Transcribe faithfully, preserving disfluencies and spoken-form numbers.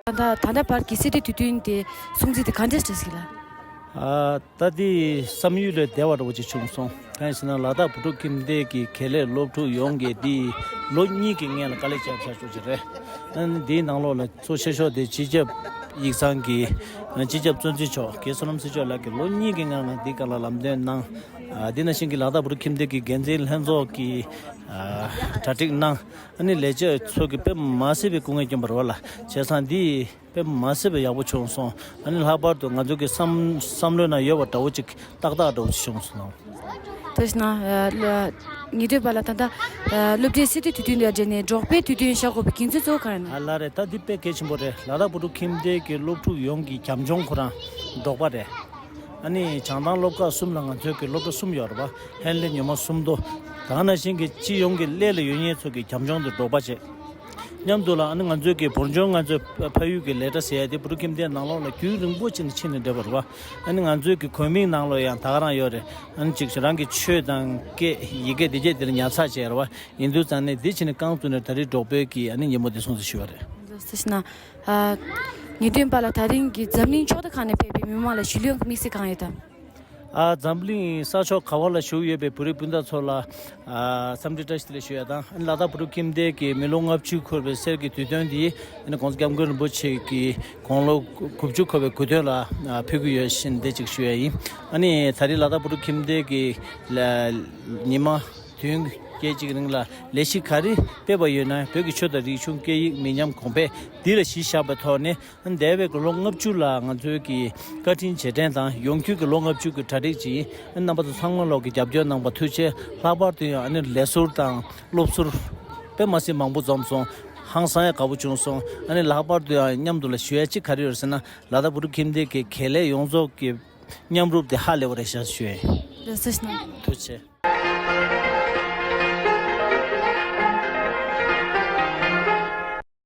ད་ད་ད་ལྟ་བར་གྱི་གསེར་ཁྲི་དུས་སྟོན་དེ་སྲུང་བརྩི་དེ་ག་འདྲས་བྱེད་ཀྱི་ལ། ཨ། ད་དེ་བསམ་ཡུལ་ལས་འདས་པ་འདྲ་བོ་ཅིག་བྱུང་སོང་། གང་ཡིན་ཟེར་ན་ལ་དྭགས་བོད་ཕྲུག་ཁྱིམ་སྡེ་གི་དགེ་ལས་སློབ་ཕྲུག་ཡོངས་ཀྱིས་དེ་ལོ་གཉིས་ཀྱི་སྔོན་ལ་དཀའ་ལས་བརྒྱབ་བཞག་ཆོག་ཅིག་རེད། ཨ་ནི་དེའི་ནང་ལོགས་ལ་གཙོ་ཆེ་ཤོས་དེ་སྤྱི་ཁྱབ་ཡིག་ཚང་གི་སྤྱི་ཁྱབ་གཙོ་འཛིན་མཆོག་རྒན་བསོད་ནམས་སྲིད་མཆོག་ལགས་ཀྱིས་ལོ་གཉིས་ཀྱི་སྔོན་ལ་འདི་སྒང་ལ་ལམ་སྟོན་གནང་། ཨ། འདི་ནང་བཞིན་གྱི་ལ་དྭགས་བོད་ཕྲུག་ཁྱིམ་སྡེ་གི་འགན་འཛིན་ལྷན་ཚོགས་ཀྱིས་ཨ། གྲ་སྒྲིག་གནང་། ཨ་ནི་ལས་བྱེད་ཚོ་གིས་དཔེ་མ་སྲིད་པའི་སྐུ་ངལ་བསྐྱོན་པ་རེད་བ་ལ། བྱས་ཙང་འདི་དཔེ་མ་སྲིད་པའི་ཡག་པོ་བྱུང་སོང་། ཨ་ནི་ལྷག་པར་དུ་ང་ཚོ་གི་བསམ་བསམ་བློའི་ནང་ཡོད་པ་འདྲ་བོ་ཅིག་ཏག་ཏག་འདྲ་བོ་ཅིག་བྱུང་སོང་། དེ་བཞིན་ཨ། ལ་ཉེ་དུས་པ་ལ་ད་ལྟ་ཨ། སློབ་གྲྭའི་གསེར་ཁྲི་དུས་སྟོན་དང་འབྲེལ་ནས་འབྲོག་པའི་དུས་སྟོན་བཞག་དགོས་པའི་རྒྱུ་མཚན་གཙོ་བོ་གང་ཡིན་ན། ཨ་ལགས་རེད། ད་འདི་དཔེ་གལ་ཆེན་པོ་རེད། ལ་དྭགས་བོད་ཕྲུག་ཁྱིམ་སྡེ་གི་སློབ་ཕྲུག་ཡོངས་ཀྱི་རྒྱབ་ལྗོངས་ཁོ་རང་འབྲོག་པ་རེད། ཨ་ནི་བྱང་ཐང་སློབ་ཁག་གསུམ་ལ་ང་ཚོའི་གི་སློབ་གྲྭ་གསུམ་ཡོད་རེད་པ། ཧན་ལེ་ཉི་མ་སུམ་མདོ། ད་ག་ནང་བཞིན་གྱི་སྤྱི་ཡོངས་ཀྱི་གླེ་ལ་ཡོད་མཁན་ཚོ་གི་རྒྱབ་ལྗོངས་དེ་འབྲོག་པ་བྱས། མཉམ་དུ་ལ་ཨ་ནི་ང་ཚོའི་གི་བོད་ལྗོངས་ང་ཚོའི་ཕ་ཡུལ་གྱི་ལས་གྲྭ་ཟེར་ཡ་དེ་བོད་ཕྲུག་ཁྱིམ་སྡེའི་ནང་ལོགས་ལ་རྒྱུན་རིང་པོ་ཕྱིན་ནས་ཕྱིན་ནས་འདྲ་བ་རེད་པ། ཨ་ནི་ང་ཚོའི་གི་གོ་མིང་ནང་ལོགས་ཡང་ད་ག་རང་ཡོད་རེད། ཨ་ནི་ཅིག་རང་གི་ཆོས་དང་སྐད་ཡི་གེ་དེ་གྱད་དེ་ལ་ཉར་ཚགས་བྱས་རེད་པ། ཡིན་དུས་ཙང་ནས་འདི་ཕྱིན་ནས་རྐང་བཙུགས་ནས་ད་རེས་འབྲོག་པའི་གི་ཨ་ནི་ཉིན་མོ་འདི་སྲུང་བརྩི་ཞུ་བ་རེད། འདི་སྲིད་ན། ཨ། ཉེ་དུས་པ་ལ་ད་རིང་གི་འཛམ་གླིང་ཕྱོགས་མཐའ་ཁག་ནས་ཕེབས་པའི་མི་མང་ལ་ཞུ་ལུས་ཡོང་གི་དམིགས་བསལ་གང་ཡོད་དམ། ཨ། འཛམ་གླིང་ས་ཕྱོགས་ག་བ་ལ་བཞུགས་ཡོད་པའི་བོད་རིགས་སྤུན་ཟླ་ཚོ་ལ། ཨ། འཚམས་འདྲི་བཀྲ་ཤིས་བདེ་ལེགས་ཞུ་ཡ་དང་། ཨ་ནི་ལ་དྭགས་བོད་ཕྲུག་ཁྱིམ་སྡེ་གི་མི་ལོ་ལྔ་བཅུ་འཁོར་བའི་གསེར་གྱི་དུས་སྟོན་འདི་ཨ་ནི་༸གོང་ས་༸སྐྱབས་མགོན་རིན་པོ་ཆེ་གི་དགུང་ལོ་དགུ་བཅུ་འཁོར་བའི་གོ་སྟོན་ལ་ཕུལ་གྱི་ཡོད་བཞིན་དེ་ཅིག་ཞུ་ཡ་ཡིན། ཨ་ནི་ད་རེས་ལ་དྭགས་བོད་ཕྲུག་ཁྱིམ་སྡེ་གི་ལ་ཉི་མ་བདུན་བརྒྱད་ཅིག་རིང་ལ་ལས་གཞི་ག་རེ་སྤེལ་བ་ཡོད་ན། བོད་ཀྱི་ཆོས་དང་རིག་གཞུང་སྐད་ཡིག་མི་ཉམས་གོང་འཕེལ་འདི་ལ་གཞི་བཞག་པའི་ཐོག་ནས། འདས་པའི་ལོ་ལྔ་བཅུ་ལ་ང་ཚོའི་གི་བཀའ་དྲིན་རྗེས་དྲན་དང་། ཡོང་ཁུལ་གྱི་ལོ་ལྔ་བཅུ་གི་གྲ་སྒྲིག་ཅིག་ཡིན། རྣམ་པ་ཚོ་ཚང་མ་ལོག་གི་རྒྱབ་སྐྱོར་གནང་པ་ཐུགས་རྗེ་ཆེ། ལྷག་པར་དུ་ཡང་ཨ་ནི་ལས་ཟུར་དང་སློབ་ཟུར་དཔེ་མ་སྲིད་མང་པོ་འཛོམས་སོང་། ཧང་སང་ཡ་དགའ་པོ་བྱུང་སོང་། ཨ་ནི་ལྷག་པར་དུ་ཡང་མཉམ་དུ་ལ་ཞུ་ཡ་གཅིག་ག་རེ་ཡོད་ཟེར་ན། ལ་དྭགས་བོད་ཕྲུག་ཁྱིམ་སྡེ་གི་དགེ་ལས་ཡོངས་རྫོགས་ཀྱི་མཉམ་རུབ་དེ་ཧ་ལས་པ་རེད་ཤག་ཞུ་ཡ་ཡིན། ལགས་སོ་ཤིག་གནང་། ཐུགས་རྗེ་ཆེ།